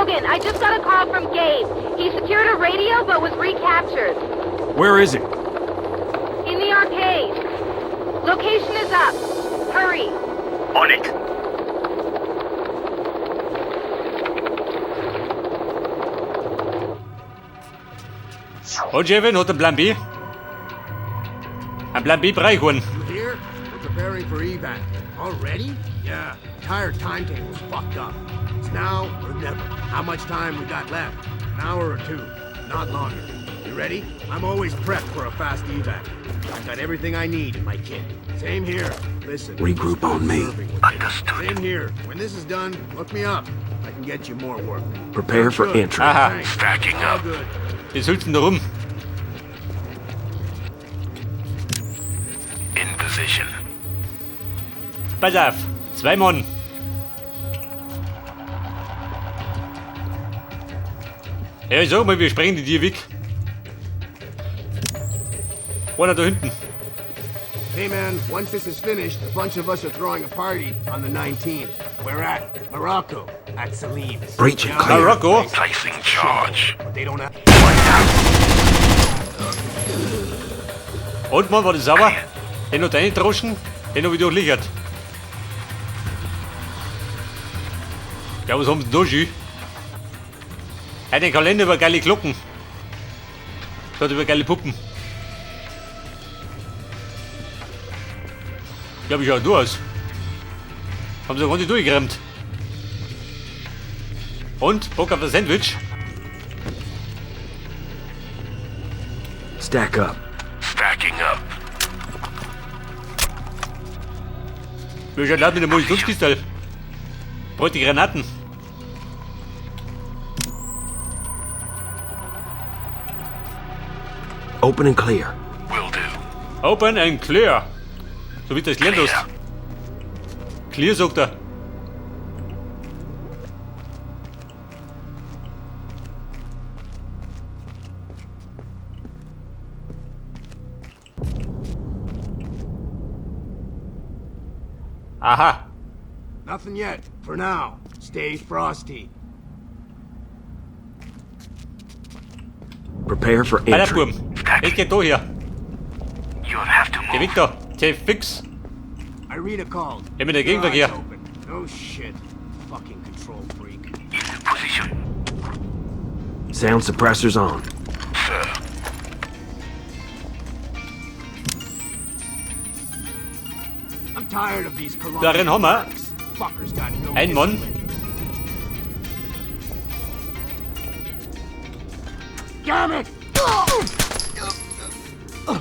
Logan, I just got a call from Gabe. He secured a radio but was recaptured. Where is he? In the arcade. Location is up. Hurry. On it. Und Jevin hat einen Plan B. Ein Plan B brauche ich You hear? We're preparing for evac. Already? Yeah. Entire timetable's fucked up. It's now or never. How much time we got left? An hour or two. Not longer. You ready? I'm always prepped for a fast evac. I've got everything I need in my kit. Same here. Listen. Regroup on me. Serving with this. Understood. Same here. When this is done, look me up. I can get you more work. Prepare for Good. entry. Aha. Thanks. Stacking All up. good. Die hülsen da rum. In position. Pass auf. Zwei Mann. Ja, ich sag mal, wir sprengen die dir weg. Einer da hinten. Hey man, once this is finished, a bunch of us are throwing a party on the 19th. We're at Morocco, at Salim's. Breach and Yeah, clear. Marokko. Placing charge. But they don't have. Und Mann, war das sauber? Den noch deine Droschen, den hab ich durchlichert. Ja, was haben sie denn da schön? Ja, den Kalender über geile Glocken. Statt über geile Puppen. Ja, wie schaut du aus? Haben sie gar nicht durchgerammt. Und? Bock auf ein Sandwich? Stack up. Stacking up. Wie schaut laut mit der Munitionspistole? Braucht die Granaten. Open and clear. Will do. Open and clear. So wie du das gelernt hast. Clear, sagt er. Aha. Nothing yet. For now. Stay frosty. Prepare for Weiter, entry. Burm. Es geht da her. You'll have to Geh move. weg da. Geh fix. Irina called. Immer der Keep your Gegenverkehr. eyes open. No shit. Fucking control freak. In position. Sound suppressors on. Sir. I'm tired of these Colombian Darin haben wir pricks. Fuckers got no Ein Mann. discipline. Damn it!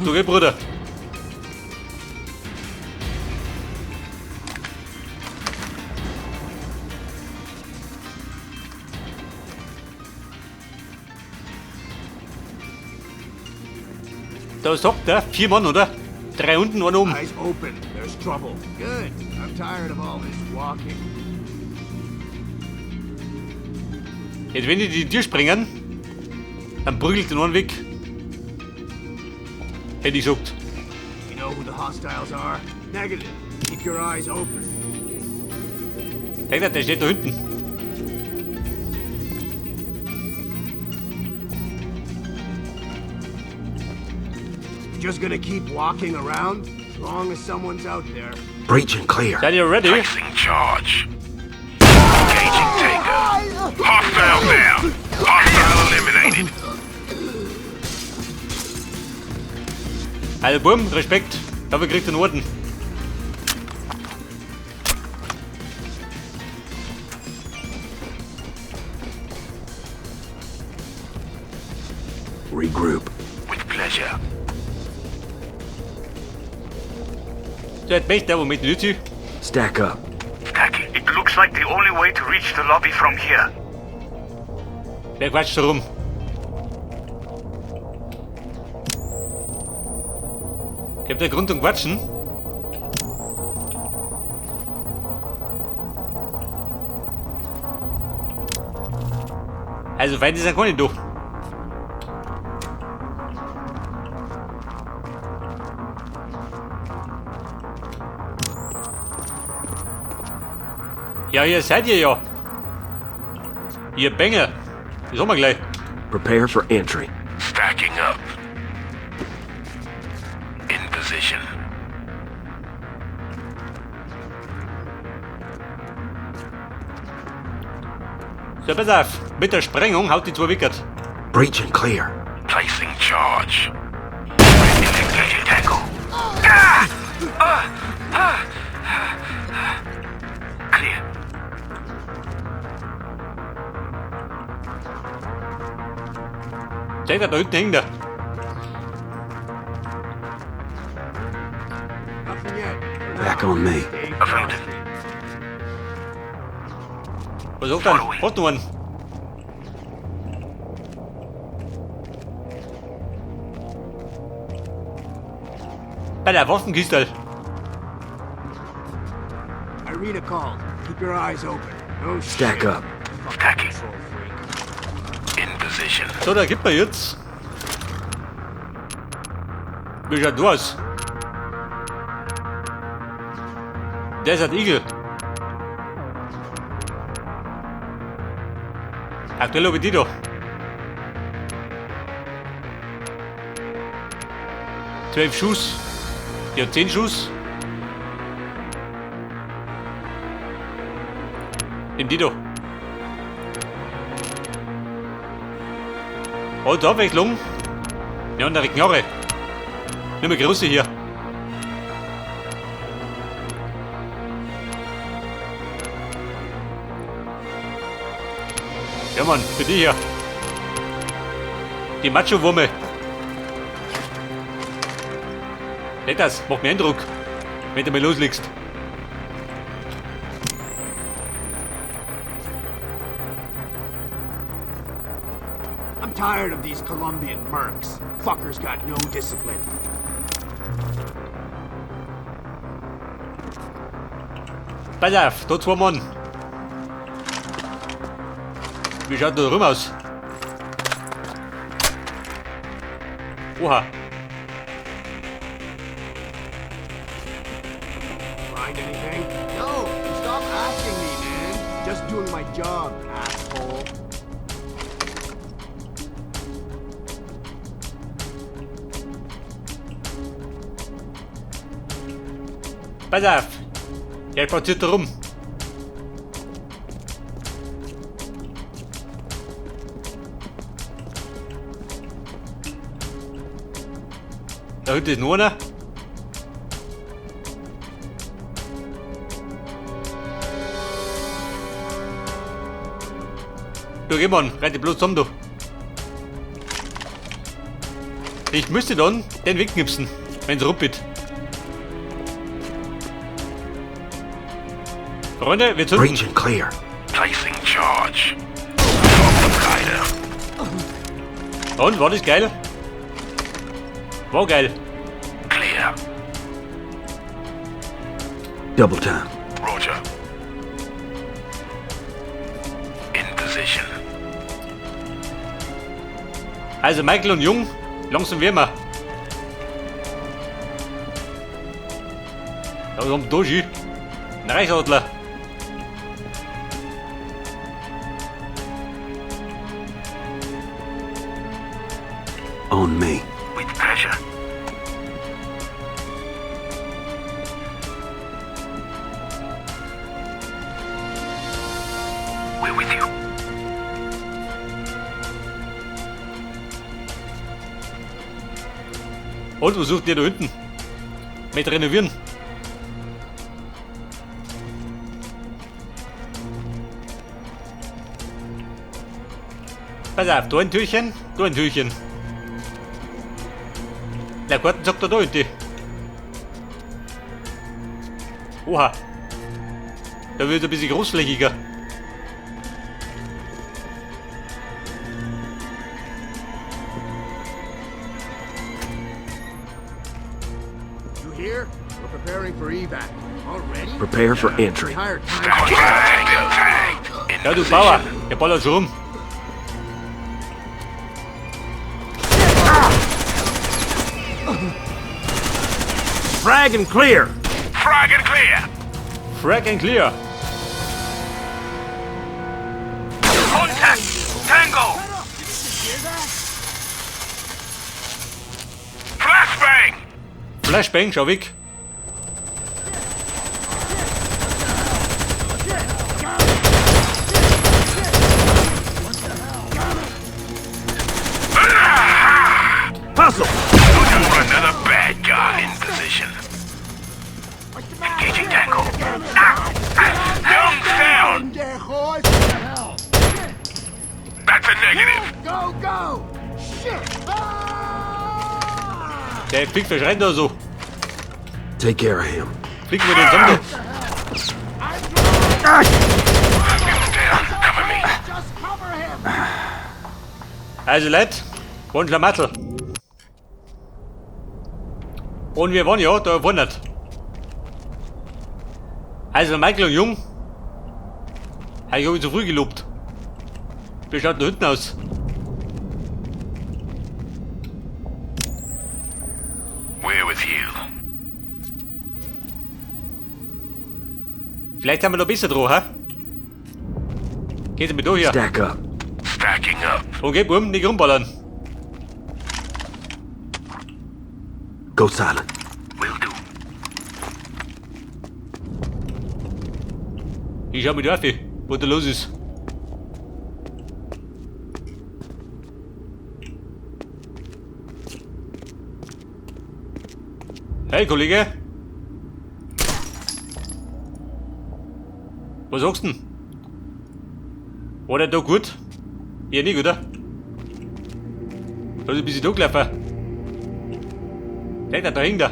Du geh, Bruder. Da sagt er, vier Mann, oder? Drei unten, einer oben. Eyes open. There's trouble. Good. I'm tired of all this walking. Jetzt, wenn die die Tür springen, dann prügelt den einen weg. Hätte ich gesagt. You know who the hostiles are? Negative. Keep your eyes open. Denk der steht da hinten. Just gonna keep walking around? As long as someone's out there. Breach and clear. Seid ihr ready? Placing charge. Engaging taker. Hostile down. Hostile eliminated. Also Burm, Respekt. Dafür kriegt er einen Orden. Regroup. With pleasure. So, jetzt möchte der, womit nicht. Stack up. Stacking. It looks like the only way to reach the lobby from here. Wer quatscht da rum? Gibt der Grund zum Quatschen? Also Feinde sind keine da. Ja, hier seid ihr ja. Ihr Bengel. Das haben wir gleich. Prepare for entry. Stacking up. In position. So, pass auf. Mit der Sprengung haut die zwei Wickert. Breach and clear. Placing charge. Engaging tango. Ah! Ah! Ah! Clear. Seht ihr, da hinten hängt er. Nothing yet. For Back now, on me. stay Affirmative. frosty. Was sagt er? Hast du einen? Bei der Waffenkiste. Irina called. Keep your eyes open. No Stack shit. up. Fucking Stacking. control freak. In position. So, da gibt man jetzt. Wie schaut du aus? Desert Eagle. Aktuell habe ich die da. 12 Schuss. Die hat 10 Schuss. Nimm die da. Oh, zur Abwechslung. Ja, und eine Knarre. Nimm mal große hier. Ja, Mann, für die hier. Die Macho-Wumme. Nicht das, macht mir Eindruck, wenn du mal loslegst. I'm tired of these Colombian mercs. Fuckers got no discipline. Pass auf, da zwei Mann. Wie schaut da rum aus? Oha. Find anything? No! Stop asking me, man! Just doing my job, asshole. Pass auf. Der spaziert da rum. Da hinten ist noch einer. Du, geh mal, renn dich bloß zusammen, du. Ich müsste dann den wegknipsen, wenn's ruppelt. Freunde, wir zünden. Breach and clear. Placing charge. Rider. Und, war das geil? War geil. Clear. Double time. Roger. In position. Also Michael und Jung, langsam werden wir. Da kommt Doji. Ein Reichsadler. On me. With pleasure. We're with you. Und was sucht ihr da hinten? Mit renovieren. Pass auf, da ein Türchen, da ein Türchen. Der Garten sagt er da hinten. Oha. Da wird ein bisschen großflächiger. You hear? We're preparing for evac. Already? Prepare for entry. Entire time. Tango tagged. In Ja, du position. Bauer, der ballert schon rum. Frag and clear. Frag and clear. Frag and clear. Contact. Flashbang, schau weg. Hustle! Looking for another bad guy in position. Engaging Tango. Ah! Ah! Down! That's a negative. Go, go! Shit! Ah! Der fliegt verschreit da so. Take care of him. Fliegen wir den zusammen. Down. Cover me. Just cover him! Also Leute, wollen Schlamassel. Und wir waren ja da wundert. Also Michael und Jung, hab ich zu früh gelobt. Wie schaut da hinten aus? We're with you. Vielleicht haben wir noch besser dran, hä? Geht mit da hier. Stack up. Stacking up. Okay, Buben, nicht rumballern. Go silent. Will do. Ich schau mir da auf, was da los ist. Hey, Kollege. Was sagst du denn? War der da gut? Ja, nicht, oder? Da ist ein bisschen da gelaufen. Der da hängt er.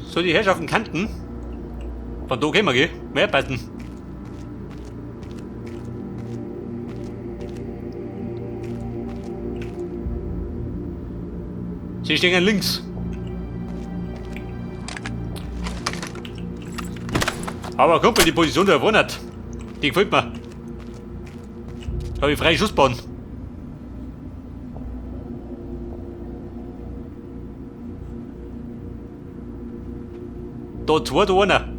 So, die Herrschaften kannten. Von da gehen wir, gell? Mehr passen. Sie stehen links. Aber Kumpel, die Position da wundert. Die gefällt mir. Da hab ich freie Schussbahn. Da zwei, da einer.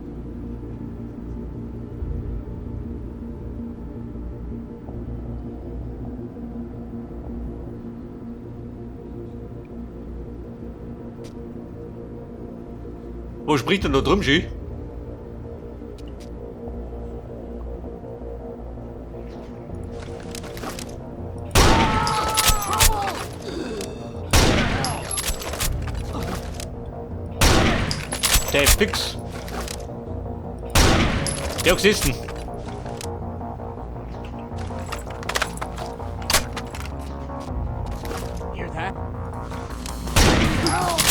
Wo spricht denn da drum, Schü? Der ist fix. Der hat gesessen.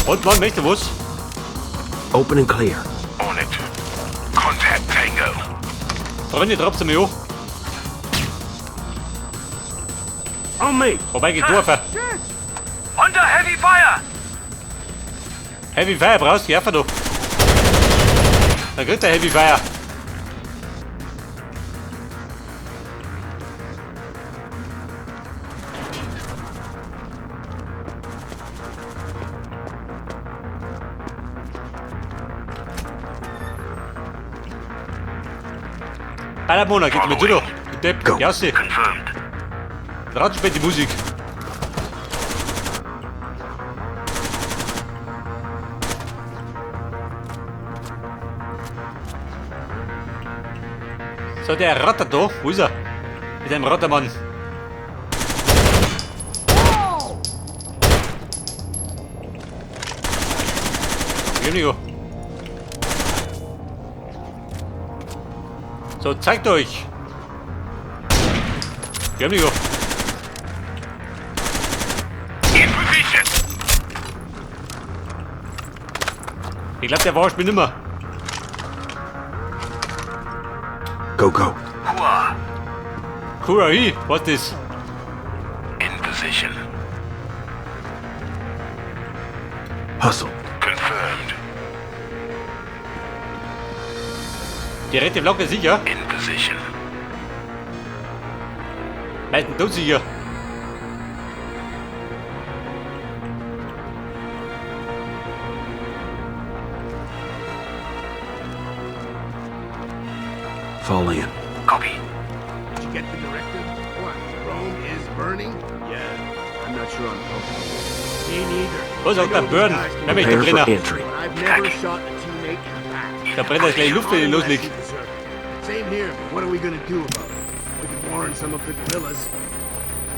Und man möchte was? Open and clear. On it. Contact Tango. Freunde, trappt mir an. On me! Vorbei geht durch. Under heavy fire! Heavy Fire brauchst du, ja, da. Dann kriegt der Heavy Fire. Mona, geht mit dir. Depp, Go. ja, sie. Confirmed. Draht die Musik. So, der rattert da. Wo ist er? Mit dem Rattermann. Nico. So, zeigt euch. Nico. In position. Ich glaub, der verarscht mich nimmer. Go, go. Hua. Kurahi, was ist das? In position. Hustle. Confirmed. Die rechte Flagge sicher. In position. Meistens tot sicher. Fall in. Copy. Did you get the directive? What? Rome is burning? Yeah. I'm not sure I'm comfortable. Me neither. Was sagt I der know these Burn? guys can Wer möchte Prepare for Brenner? entry. But I've never shot a teammate in the back. Da brennt er gleich Luft, wenn ich Unless loslege. you deserve it. Same here, but what are we gonna do about it? We can warn some of the guerrillas.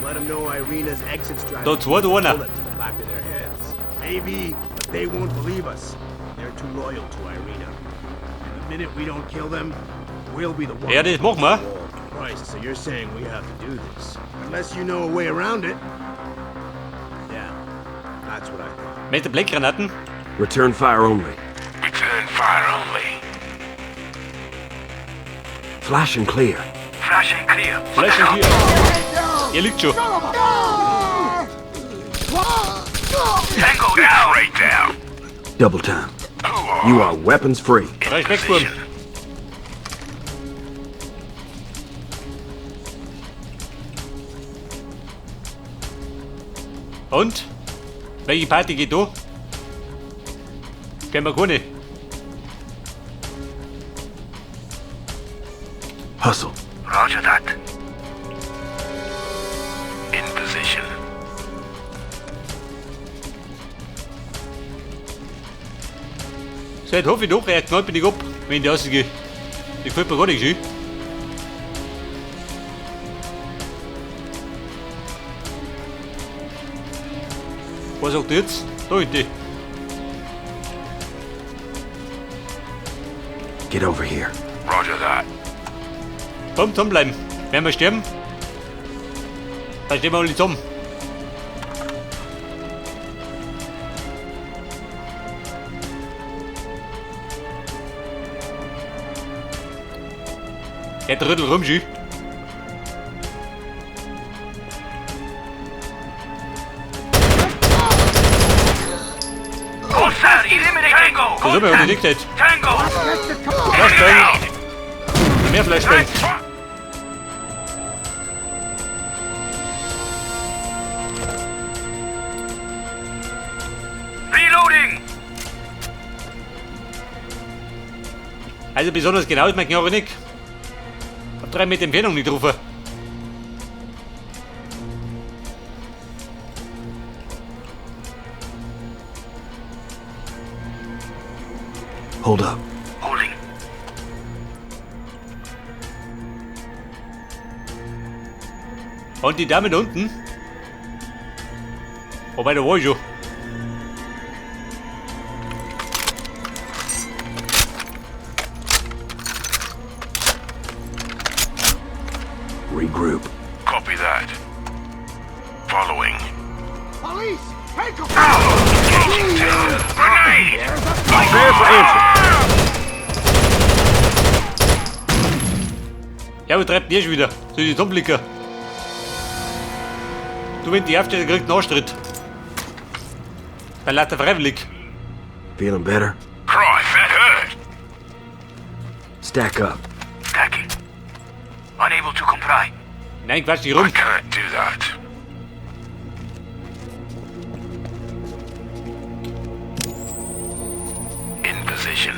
Let them know Irina's exit strategy. Da zwei, da einer. Bullet to the back of their heads. Maybe, but they won't believe us. They're too loyal to Irina. And the minute we don't kill them, we'll be the ones. Ja, das machen wir. Christ, so you're saying we have to do this. Unless you know a way around it. Yeah, that's what I thought. Mit der Blechgranaten. Return fire only. Return fire only. Flash and clear. Flash and clear. Flash und hier. Er liegt schon. Tango down. Right down. Double time. You are weapons free. Recht weg, Burm. Und? Welche Party geht da? Kennen wir keine. Hustle. Roger that. In position. So, jetzt hoffe ich doch, er knallt mich nicht ab, wenn ich rausgehe. Das gefällt mir gar nicht schön. Was sagt er jetzt? Da hinten. Get over here. Roger that. Komm, zusammenbleiben. Werden wir sterben? Dann stehen wir alle zusammen. Der trödelt rum, schön. Contact. Eliminate. Tango. Da sind wir ja die Dickheit. Tango. Flashbang. Mehr Flashbang. Reloading. Also besonders genau ist mein Knarre nicht. Hab 3 Meter Entfernung nicht getroffen. Hold up. Holding. Und die Dame da unten? Wobei, da war ich schon. Regroup. Copy that. Following. Police! Take 'em! Grenade! Prepare for entry. Ja, wo treibt der schon wieder? Soll ich die zusammenblicken? Du, wenn die aufsteht, dann kriegt einen Arschtritt. Dann läuft er freiwillig. Feeling better? Christ, that hurt. Stack up. Stacking. Unable to comply. Nein, quatsch nicht rum. I can't do that. In position.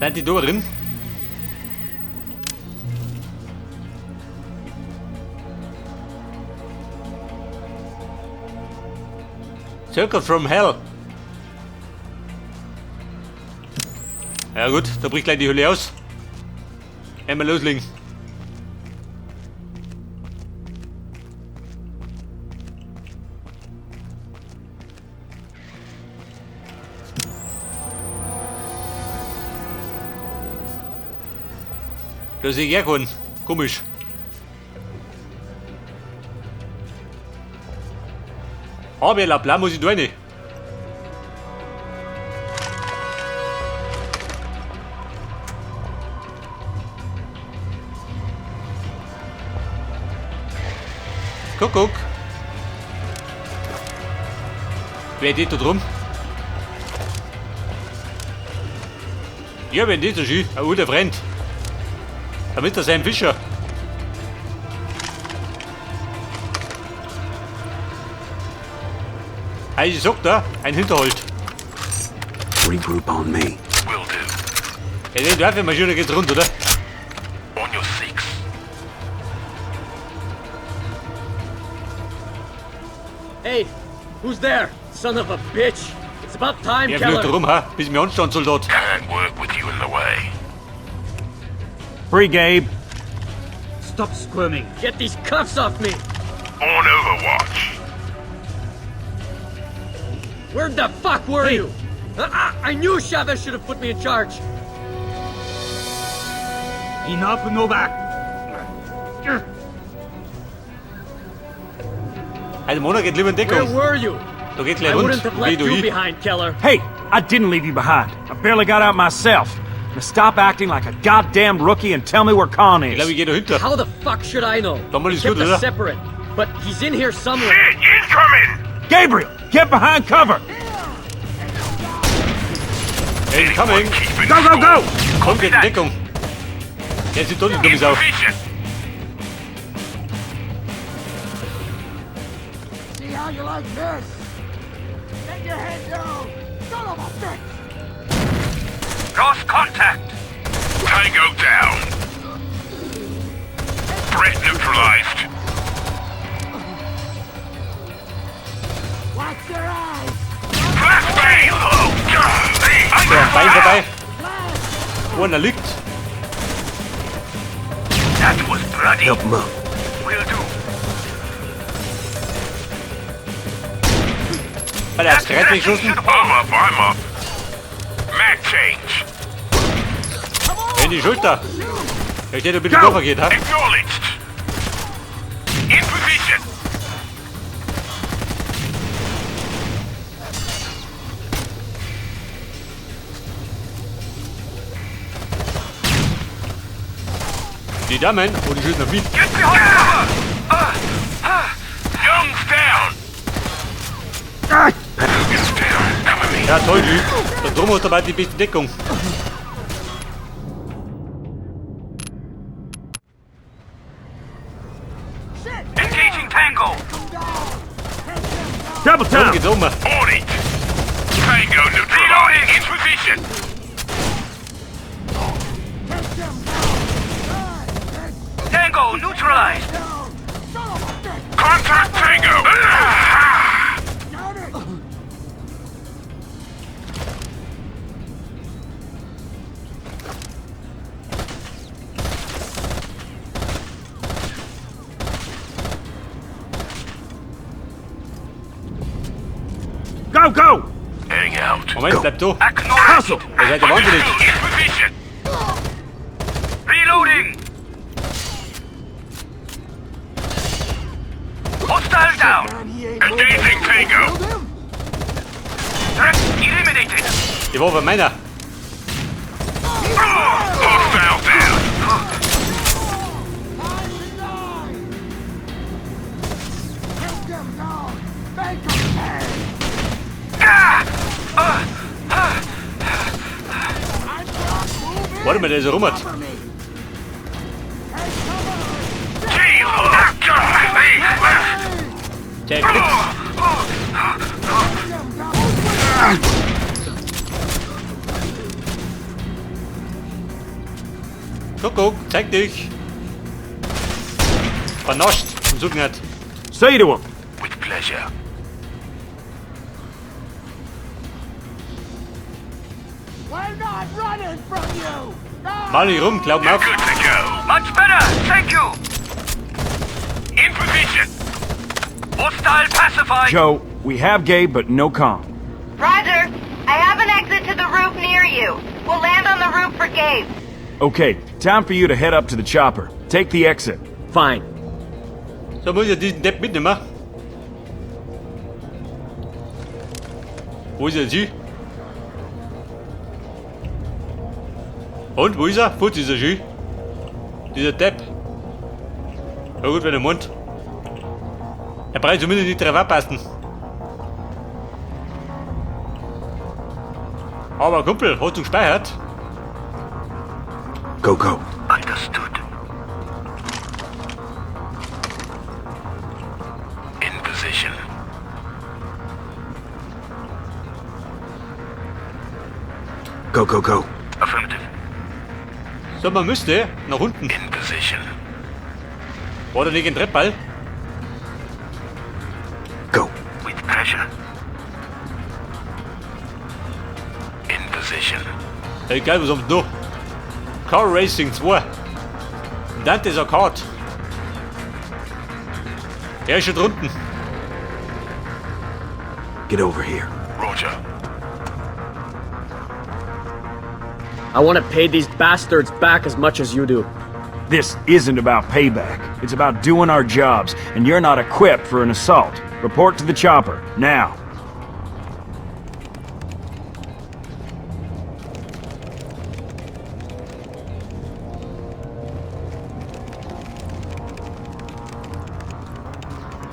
Sind die da drin? Circle from Hell. Ja gut, da bricht gleich die Hölle aus. Einmal loslegen. Da sehe ich ja keinen. Komisch. Aber la bla muss ich da rein. Kuckuck. Wer geht da drum? Ja, wenn das so schön. Ein guter Freund. Damit er sein Fischer. Also ich sag da, ein Hinterhalt. Regroup on me. Will do. Ja, die Werfmaschine geht rund, oder? On your six. Hey, who's there? Son of a bitch! It's about time, Ja, blöd Keller. rum, ha? Bis mir anstand, Soldat. Can't work with you in the way. Free Gabe. Stop squirming. Get these cuffs off me! On Overwatch. Where the fuck were you? I knew Chavez should have put me in charge. Enough, Novak. Alter, Mona geht lieber in Where Deckung. were you? Da geht gleich I rund. wouldn't have Wie left du you ich. behind, Keller. Hey, I didn't leave you behind. I barely got out myself. Now stop acting like a goddamn rookie and tell me where Khan Ich glaube, is. ich gehe dahinter. How the fuck should I know? Dann mal They ist kept gut, us oder? separate, but he's in here somewhere. Shit, incoming! Gabriel, get behind cover. Incoming! Keeping Go, go, go! Komm, geht in Deckung. Der sieht doch nicht dumm In Sau. position. See how you like this? Get your head down! Son of a bitch! Lost contact. Tango down. Threat neutralized. Watch your eyes! Flashbang! Oh, God. So, ein Bein vorbei. Einer liegt. That was bloody. Help him up. Will do. Hat er aufs Kreuz geschossen? I'm up, I'm up. Mag change. In die Schulter. Da steht ein bisschen Go! Koffer geht, ha? Acknowledged. In position. Die Damen, oh, die schießen auf mich. Get behind cover. Young's down. Young's down. Cover me. Ja, toll, du. Da drum hat dabei die beste Deckung. Engaging Tango. Double Oben time. geht's um. On it. Tango neutralized. In position. Tango neutralized. Contact Tango. Go, go! Hang out. Moment, bleib da. Acknowledged. Ihr seid ja wahnsinnig. In position. Reloading. Hostile down. Engaging Tango. Threat eliminated. Die war meiner. Hostile down. Time to die! Take them down! Make them pay! I'm not moving! Warte mal, der ist ja rum. Cover me! Take cover! Der Blitz. Take them down! Kuckuck, zeig dich. Vernascht und so nicht. Say to him. With pleasure. We're not running from you! Mal nicht rum, glaub mir auf. Good to go. Much better. Thank you. In position. Hostile pacified. Joe, we have Gabe, but no Khan. Roger, I have an exit to the roof near you. We'll land on the roof for Gabe. Okay, time for you to head up to the chopper. Take the exit. Fine. So muss ich ja diesen Depp mitnehmen. Wo ist er jetzt hin? Und, wo ist er? Wo ist er schon? Dieser Depp. Na gut, wenn er meint. Er braucht zumindest nicht drauf aufpassen. Aber Kumpel, hast du gespeichert? Go, go. Understood. In position. Go, go, go. Affirmative. So, man müsste nach unten. In position. War da nicht ein Treppball? Go. With pleasure. In position. Egal, was haben wir noch? Car Racing 2. Dante's Arcade. Er ist schon drunten. Get over here. Roger. I want to pay these bastards back as much as you do. This isn't about payback. It's about doing our jobs, and you're not equipped for an assault. Report to the chopper, now.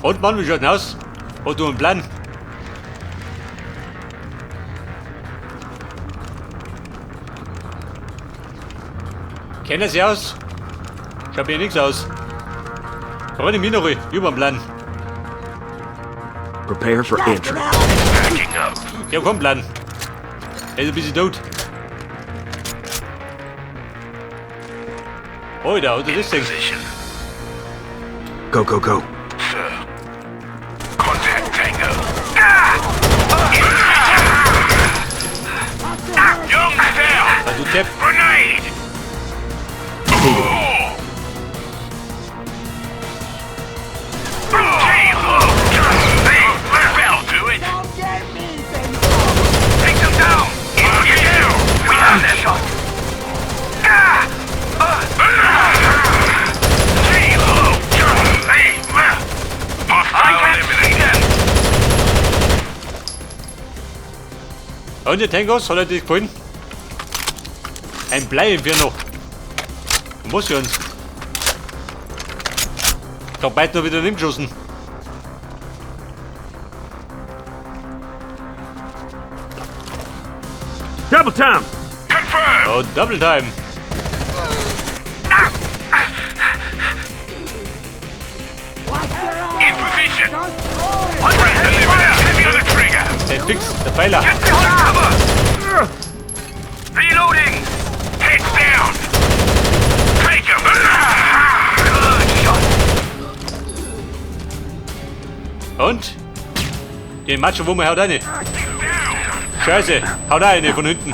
Und Mann, wie schaut denn aus? Hast du einen Plan? Kennen Sie aus? Schaut mir nichts aus. Frag mich noch, ich hab einen Plan. Prepare for entry. Packing up. Ich hab keinen Plan. Er ist ein bisschen tot. Alter, hat er das Ding? Position. Go, go, go. Sir. Contact Tango. Young down. Ah, du Depp. Grenade. That'll do it. Take them down. We have their shot. Hostile eliminated. Und die Tangos, hat er dir gefallen? Ein Blei-Inferno. Und was für uns? Ich hab beide noch wieder nicht geschossen. Double time! Confirm. Oh, Double Time. In position. Threat eliminated. Heavy on the trigger. Seid fix, der Pfeiler. Get behind cover. Reloading. Heads down. Take him. Good shot. Und? Den Macho, wo man haut eine. Scheiße, haut eine von hinten.